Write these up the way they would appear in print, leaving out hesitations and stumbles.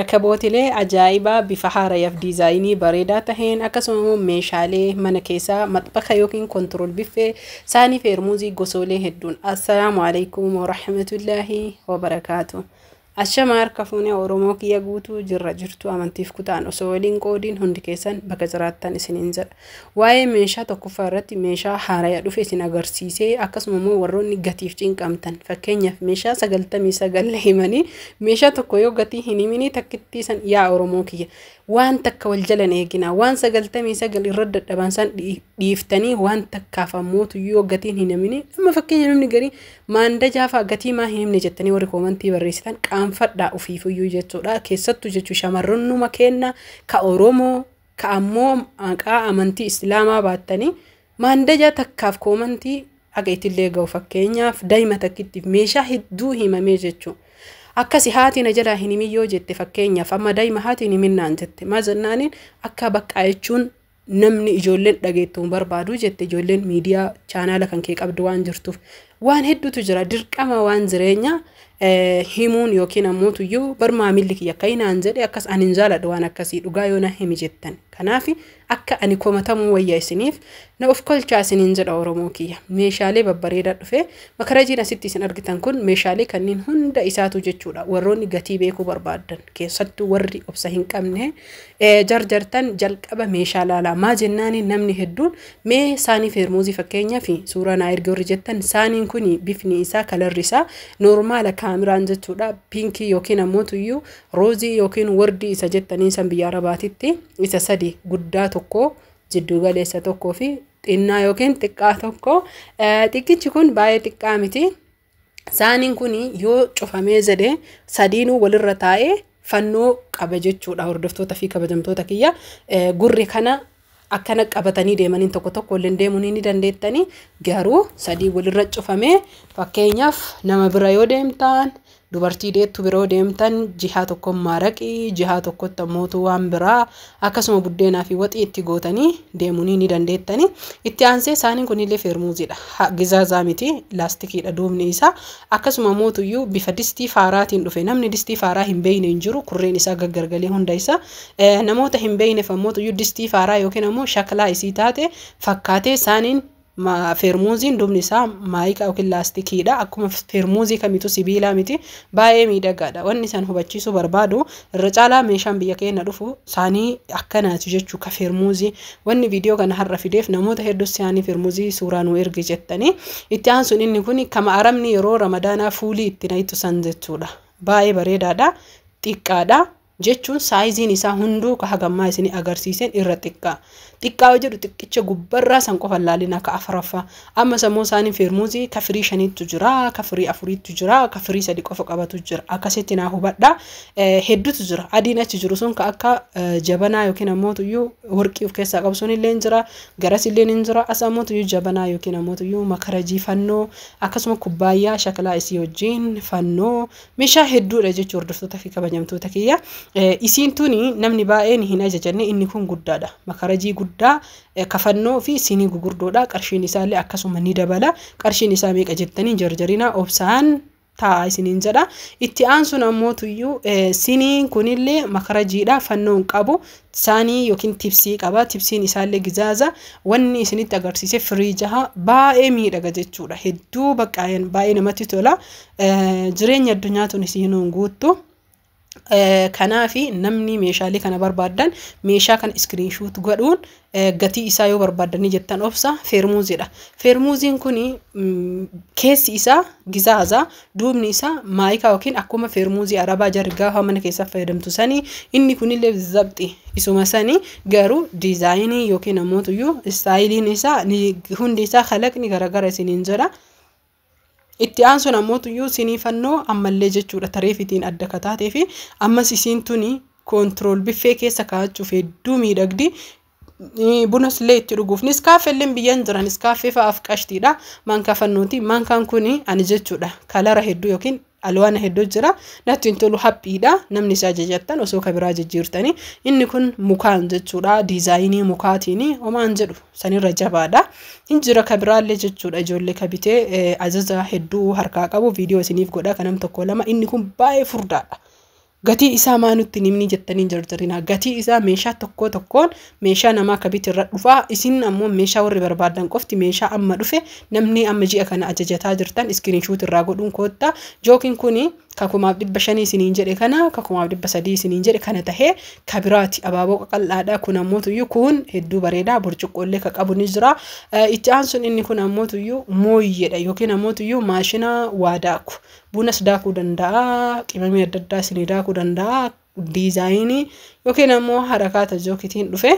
Rakabootilee ajaa'ibaa bifa haarayaaf diizaayinii bareedaa taheen, akkasuma immoo meeshaalee mana keessaa maxbaxa yookiin control biffee, saanii feermuuzii gosoolee hedduun. Assalaamu alaikum warahmatullaahi wabarakaatu. Ashama harka fuunee Oromoo kiyya guutuu, jirra jirtu, amantiif kutaan osoo waliin qoodiin, hundi keessan bakka jiraattan isiniin jedha. Waa'ee meeshaa tokkoffaa irratti meeshaa haaraya dhufe isin agarsiisee, akkasuma immoo warroonni gatiif cinqamtan, fakkeenyaaf meeshaa 99 himanii meeshaa tokko yoo gatii hin himinii takkittii san, yaa Oromoo kiyya, waan takka wal jalan eegina. Waan 99 irra dadhaban san dhiiftanii waan takkaaf ammootu yoo gatiin hin himini. Amma fakkeenya namni garii maandajaa fa'a gatii maa hin himne jettanii warri koomantii barreessitan, qaanfadhaa ofiifuyyuu jechuudha. Keessattuu jechuu shamarrannuma kenna ka Oromoo ka ammoo maqaa amantii Islaamaa baattanii maandajaa takkaaf koomantii haga ittillee ga'u, fakkeenyaaf daa'ima takkittiif meeshaa hedduu himamee jechuudha. Akkasi haati na jalaa hin himin yoo jette, fakkeenyaaf amma daa'ima haati hin himinnaan jette, maa jennaaniin akka baqqaa jechuun namni ijoolleen dhageettuu barbaadu jette. Ijoolleen miidiyaa chaanaala kan kee qabdu waan jirtuuf waan hedduutu jira. Dirqama waan jireenya himuun yookiin ammoo tuyyuu bar maamilli kiyya akka hinaan jedhe akkas ani hin jaaladhu waan akkasii dhugaa yoo na himi jettan. Kanaaf akka ani komatamuu wayya, isiniif na of kolchaa isiniin jedha. Oromoo kiyya, meeshaalee babbareedaa dhufe. Makarajiin asitti isin argitan kun meeshaalee kanneen hunda isaatu jechuudha. Warroonni gatii beekuu barbaaddan, keessattuu warri obsa hin qabne jarjartan, jalqaba meeshaa laalaa. Maa jennaani namni hedduun mee saanii feermuuzii fakkeenyaa fi suuraa naa erge warri jettan, saaniin kun bifni isaa, kalarri isaa normal kaamiraan jechuudha pinkii yookiin ammoo tuyyuu roozii yookiin wardii isa jettanii san biyya Arabaatitti, isa sadi, guddaa tokko, jiddu galeessa tokkoo fi xinnaa yookiin xiqqaa tokko. Xiqqichi kun baay'ee xiqqaa miti. Saaniin kun yoo cufamee jedhe sadiinuu walirra taa'ee fannoo qaba jechuudha. Hordoftoota fi kabajamtoota kiyya, gurri kana akkana qabatanii deemanii tokko tokko illee deemuu ni dandeettanii, garuu sadii walirra cufamee, fakkeenyaaf nama bira yoo deemtan, dubartii deettu bira yoo deemtan, jihaa tokko maaraqii, jihaa tokkotti ammootu waan biraa, akkasuma buddeenaa fi waxii itti gootanii deemuu ni dandeettanii. Itti aansee saaniin kunillee feermuuziidha. Gizaazaa miti, laastikiidha duubni isaa. Akkasuma mootuyyuu bifa distii faaraatiin dhufe. Namni distii faaraa hin beeyne hin jiru. Kurreen isaa gaggargalee hunda isaa namoota hin beeyneef ammootuyyuu distii faaraa yookiin ammoo shaklaa isii taate fakkaatee. Saaniin feermuuziin dubni isaa maayikaa yookiin laastikiidha. Akkuma feermuuzii kamitu sibiilaa miti, baay'ee miidhagaadha. Wanni isaan hubachiisuu barbaadu, irra caalaa meeshaan biyya keenya dhufu saanii akkanaati jechuu ka feermuuzii. Wanni viidiyoo kana har'a fideef namoota hedduu saanii feermuuzii suuraa nuu ergi jettanii. Itti aansuun inni kun kama Arabni yeroo Ramadaanaa fuulii itti nayitu san jechuudha. Baay'ee bareedaadha. Xiqqaadha. Jechuun saayiziin isaa hunduu ka hagammaa isin agarsiisen irra xiqqaa. Xiqqaa yoo jedhu xiqqicha gubbarraa san qofa laalina ka afuraffaa. Amma sammuu isaanii feermuuzii ka firii shaniitu jira, ka firii afuriitu jira, ka firii sadi qofa qabatu jira. Akkasitti naa hubadha. Hedduutu jira. Adiin achi jiru sun ka akka jabanaa yookiin ammoo tuyyuu warqii of keessaa qabu sun illee jira. Garas illee ni jira. As ammoo tuyyuu jabanaa yookiin ammoo tuyyuu makarajii fannoo, akkasuma kubbaayyaa shakalaa isii wajjin fannoo, meeshaa hedduudha jechuudha, hordoftoota fi kabajamtoota kiyya. Isiin tuni namni baay'een hin ajajanne. Inni kun guddaadha. Makarajii guddaa kafannoo fi sinii gugurdoodha. Qarshiin isaallee akkasuma ni dabala. Qarshiin isaa meeqa jettanii jarjarina, obsaan taa'a isiniin jedha. Itti aansuun ammoo tuyyuu siniin kunillee makarajiidha. Fannoon qabu, saanii yookiin tibsii qaba. Tibsiin isaallee gizaaza. Wanni isinitti agarsiise firii jaha, baay'ee miidhaga jechuudha. Hedduu baqqaa'een baay'ee namatti tola. Jireenya addunyaa tun isinuun guuttu. Kanaafi namni meeshaalee kana barbaaddan meeshaa kana screenshot godhuun gatii isaa yoo barbaaddanii jettan obsa feermuuziidha. Feermuuziin kun keessi isaa gizaaza, duubni isaa maayikaa yookiin akkuma feermuuzii Arabaa jarri gaafa mana keessa fayyadamtu sanii, inni kunillee zabxi isuma sanii, garuu diizaayinii yookiin ammoo istaayiliin isaa hundi isaa kalaqni garagara isiniin jedha. Itti aansuun ammoo tuyyuu sinii fannoo ammallee jechuudha, tareefitiin adda kataatee fi ammas isiin tuni control biffee keessa kaa'achuuf hedduu miidhagdi. Bunas illee itti dhuguuf, Niskaaffee illee biyyaan jira, Niskaaffee fa'aaf qashtiidha. Maankaa fannooti. Maankaan kuni ani jechuudha kalara hedduu yookiin alwaana hedduu jira, natti hin tolu, haphiidha. Namni isaa ajajattan osoo ka biraa jijjiirtanii. Inni kun mukaan jechuudha, diizaayinii mukaatiin homaan jedhu sanirra jabaadha. Hin jira ka biraallee jechuudha. Ijoollee ka bitee ajaja hedduu harkaa qabu viidiyoo isiniif godha kanam tokko lama. Inni kun baay'ee furdaadha. Gatii isaa maa nutti himni jettanii jarjarina. Gatii isaa meeshaa tokko tokkoon meeshaa namaa kabiti irra dhufaa. Isin ammoo meeshaa warri barbaadan qofti meeshaa amma dhufe, namni amma ji'a kana ajajataa jirtan screenshot irraa godhuun koottaa. Jookiin kuni ka 1500 isiniin jedhe kana, ka 1300 isiniin jedhe kana tahee kabiraati abaaboo qaqal'aadha. Kun ammootuyyuu kun hedduu bareedaa, burcuqqoollee ka qabu ni jira. Itti aansuun inni kun ammootuyyuu mooyyeedha yookiin ammootuyyuu maashina waa daaku. Bunas daakuu danda'a, qimamii adda addaa isinii daakuu danda'a, diizaayinii yookiin ammoo harakaata jookitiin dhufe.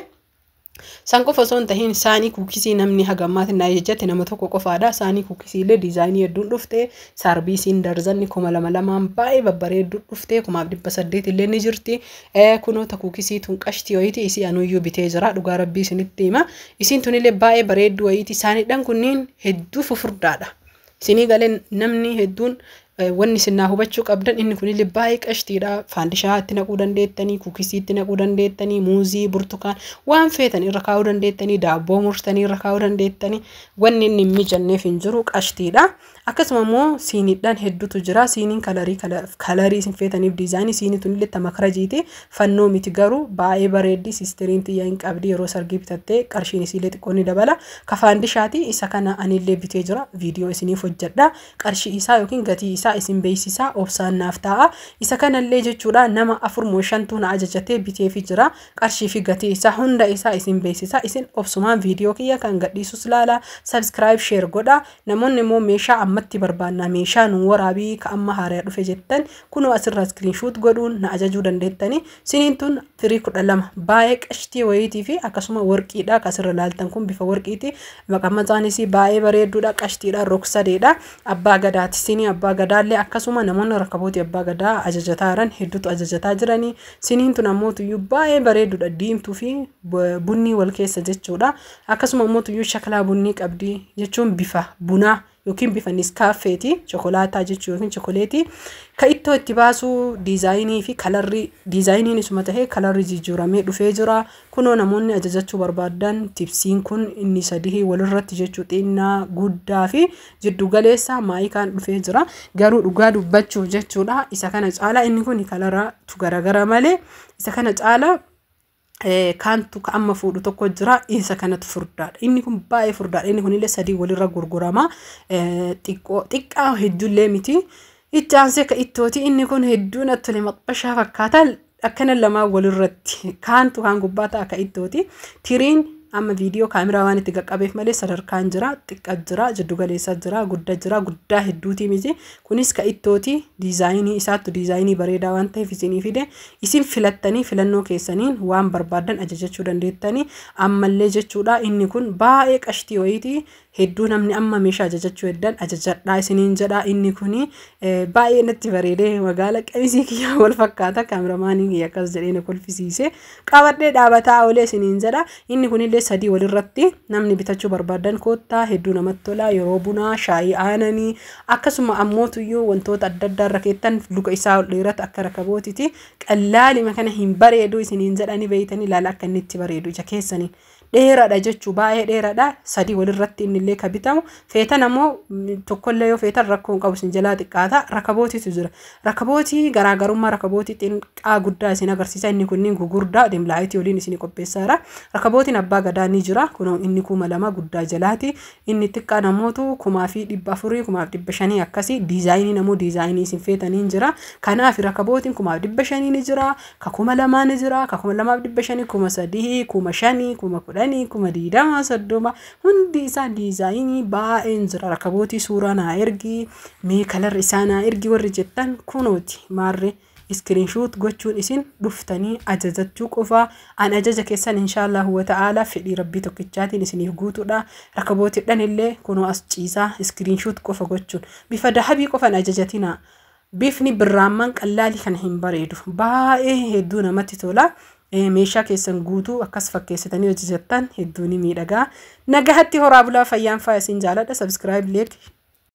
San qofa osoo hin tahin saanii kuukisii namni hagammaatiin na ajajate nama tokko qofaadha. Saanii kuukisii illee diizaayinii hedduun dhufte. Saarbiisiin darzanni 2002 baay'ee babbareedduu dhufte. 1800 illee ni jirti. Kunoota kuukisii tun qashtii wayiiti, isii anuyyuu bitee jira, dhugaa rabbii isinitti hima. Isiin tunillee baay'ee bareedduu wayiiti. Saaniidhaan kunniin hedduu fufurdaadha. Isinii galee namni hedduun wanni isin naa hubachuu qabdan inni kunillee baay'ee qashtiidha. Faandishaa itti naquu dandeettanii, kuukisii itti naquu dandeettanii, muuzii, burtukaan waan feetan irra kaa'uu dandeettanii, daabboo murtanii irra kaa'uu dandeettanii, wanni inni hin mijanneef hin jiru, qashtiidha. Akkasuma immoo siiniidhaan hedduutu jira. Siiniin kalarii isin feetaniif diizaayinii siinii tunillee tamakarajiiti. Fannoo miti garuu baay'ee bareeddi. Sisteriin xiyyaa hin qabdi, yeroo sargii bitattee qarshiin isiillee xiqqoo ni dabala. Ka faandishaati, isa kana anillee bitee jira. Viidiyoo isiniif hojjedha. Qarshii isaa yookiin gatii isaa isin beeksisaa, obsaan naaf ta'a. Isa kanallee jechuudha nama afur moo shantu na ajajatee biteefi jira. Qarshii fi gatii isaa hunda isaa isin beeksisaa. Isin obsumaan viidiyoo kiyya kan gadhiisus laala. Subscribe, share godha. Namoonni immoo meeshaa ammatti barbaanna, meeshaa nu waraabii ka amma haaraa dhufe jettan, kunoo asirraa screenshot godhuun na ajajuu dandeettani. Siniin tun firii 12 baay'ee qashtii wayiitii fi akkasuma warqiidha. Kasirra laaltan kun bifa warqiiti. Maqammacaanis baay'ee bareedduudha, qashtiidha, rogsadeedha. Abbaa gadaati. Sinii abbaa gadaallee akkasuma namoonni rakkabootii abbaa gadaa ajajataa jiran hedduutu ajajataa jiranii. Siniin tun ammootuyyuu baay'ee bareedduudha. Diimtuu fi bunnii wal keessa jechuudha. Akkasuma ammootuyyuu shakalaa bunnii qabdi jechuun bifa bunaa yookiin bifa niskaaffeeti, chokolaataa jechuu yookiin chokoleetii. Ka ittoo itti baasuu diizaayinii fi kalarri diizaayiniin isuma tahee kalarri jijjiiramee dhufee jira. Kunoo namoonni ajajachuu barbaadan tibsiin kun inni sadii walirratti jechuu, xinnaa, guddaa fi jiddu galeessa maayikaan dhufee jira. Garuu dhugaa dubbachuuf jechuudha isa kana caalaa inni kun kalaratu garagara malee isa kana caalaa kaantu ka amma fuudhu tokko jira, isa kanatu furdaadha. Inni kun baay'ee furdaadha. Inni kunillee sadii walirra gurgurama. Xiqqoo xiqqaa hedduullee miti. Itti aansee ka ittooti, inni kun hedduu natti tole, maxxashaa fakkaata. Akkana lamaan walirratti kaantu kaan gubbaa ta'a ka ittooti. Tiriin amma viidiyoo kaameraa waan itti qaqqabeef malee sadarkaan jira, xiqqa jira, jiddu galeessa jira, guddaa jira, guddaa hedduuti miti. Kunis ka ittooti, diizaayinii isaattu diizaayinii bareedaa waan ta'eef isinii fide. Isin filattanii filannoo keessaniin waan barbaadan ajajachuu dandeettanii. Ammallee jechuudha inni kun baay'ee qashtii wayiiti. Hedduu namni amma meeshaa ajajachuu heddan ajajadhaa isiniin jedha. Inni kuni baay'ee natti bareedee, magaala qamisii kiyyaa wal fakkaata. Kaameramaanii kiyya akkas jedhee na kolfisiise. Qabadhee dhaabataa oolee isiniin jedha. Inni kunillee sadii walirratti namni bitachuu barbaadan koottaa, hedduu namatti tola. Yeroo bunaa, shaayii, aananii akkasuma ammootuyyuu wantoota adda addaa irra keettan, luka isaa ol dheerata akka rakabootiiti. Qallaalima kana hin bareedu isiniin jedhani beeytanii ilaala akka inni itti bareedu ija keessaniin. Dheeraadha jechuu, baay'ee dheeraadha. Sadii walirratti innillee ka bitamu. Feetan ammoo tokkollee yoo feetan rakkoo hin qabu, isin jalaa xiqqaata. Rakabootiitu jira. Rakabootii garaagarummaa rakabootii xiqqaa guddaa isin agarsiisa. Inni kunniin gugurdaa dimlaayitii waliin isin qopheessaara. Rakabootiin abbaa gadaa ni jira. Kunoo inni 2000 guddaa jalaati. Inni xiqqaan ammootu 1400, 1500 akkasii. Diizaayinii namoo diizaayinii isin feetaniin jira. Kanaaf rakabootiin 1500 ni jira. Ka 2000 ni jira. Ka 2500, 3000, 5000, 10,000, 20,000, 30,000 hundi isaa diizaayinii baay'een jira. Rakabootii suuraa naa ergi, mee kalarri isaa naa ergi warri jettan kunooti maarree screenshot gochuun isin dhuftanii ajajachuu qofa. An ajaja keessan inshaallahu wa ta'ala fedhii rabbii tokkichaatiin isiniif guutuudha. Rakabootiidhaan illee kunoo as ciisaa, screenshot qofa gochuun bifa dahabii qofan ajajatina. Bifni birraamman qallaalii kana hin bareedu. Baay'ee hedduu namatti tola. Meeshaa keessan guutuu akkas fakkeessitanii hojjettan hedduu ni miidhagaa. Nagahatti horaa bulaa, fayyaan faaya isin jaaladha. Subscribe, like.